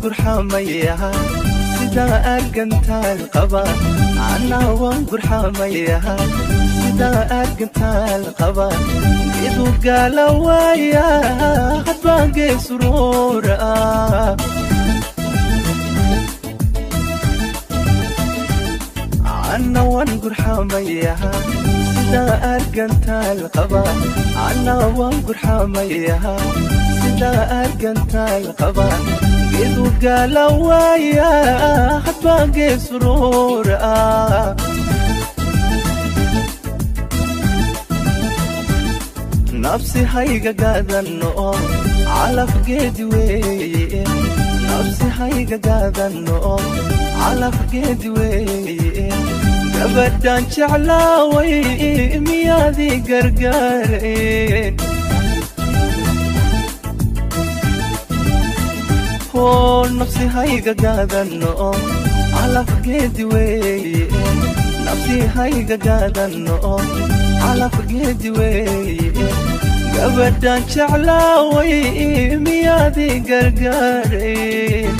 Gurxamayaa sidaa argantaal qaba, anaa waan gurxamayaa sidaa argantaal qaba. Idu gaala waaya hadbaan geesuroora. Anna waan gurxamayaa sidaa argantaal qaba, anaa waan gurxamayaa sidaa argantaal qaba. Geedu gaala waaya hadbaan geesuroora. Nafsi hayga gaadano, calaf geedi weeye. Nafsi hayga gaadano, calaf geedi weeye. Gabadhaan jeclaaway miyaadii gargaareen? Hoo, nafsi hayga gaadano, calaf geedi weeye. Nafsi hayga gaadano, calaf geedi weeye. Gabadhaan jeclaaway miyaadii gargaareen?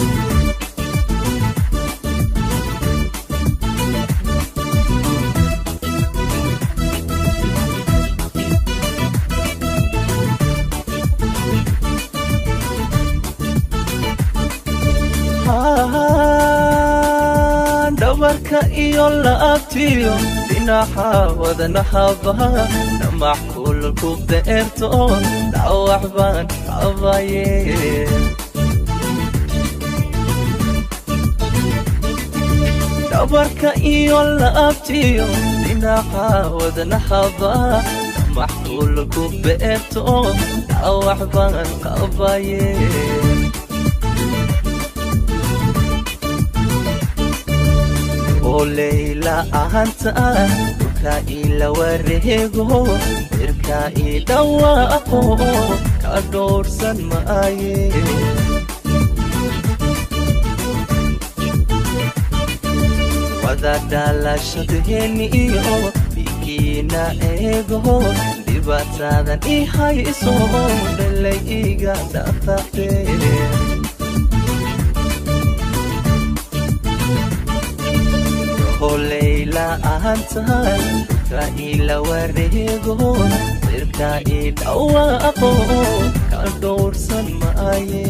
Dhabarka iyo laabtiyo dhinaca wadnahaba dhamac kulku beerto, dhawac baan qabaye. Dhabarka iyo laabtiyo dhinaca wadnahaba dhamac kulku beerto, dhawac baan qabaye. Oo leyla ahanta dhulka ila wareego, irka ii dhawaaqo ka dhowrsan maaye. Wada dhalashadheeni iyo dhigiina eego, dhibaataadan i hayso dhalay iga dhaqaaqe. Holeyla ahantahay dhulka ila wareego, sirka ii dhawaaqo ka dhowrsan maaye.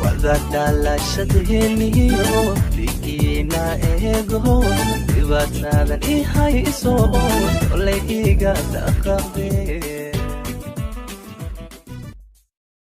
Wada dhalashadheeniyo dhigiina eego, dhibaataadan i hayso olay iga dhaqaaqde.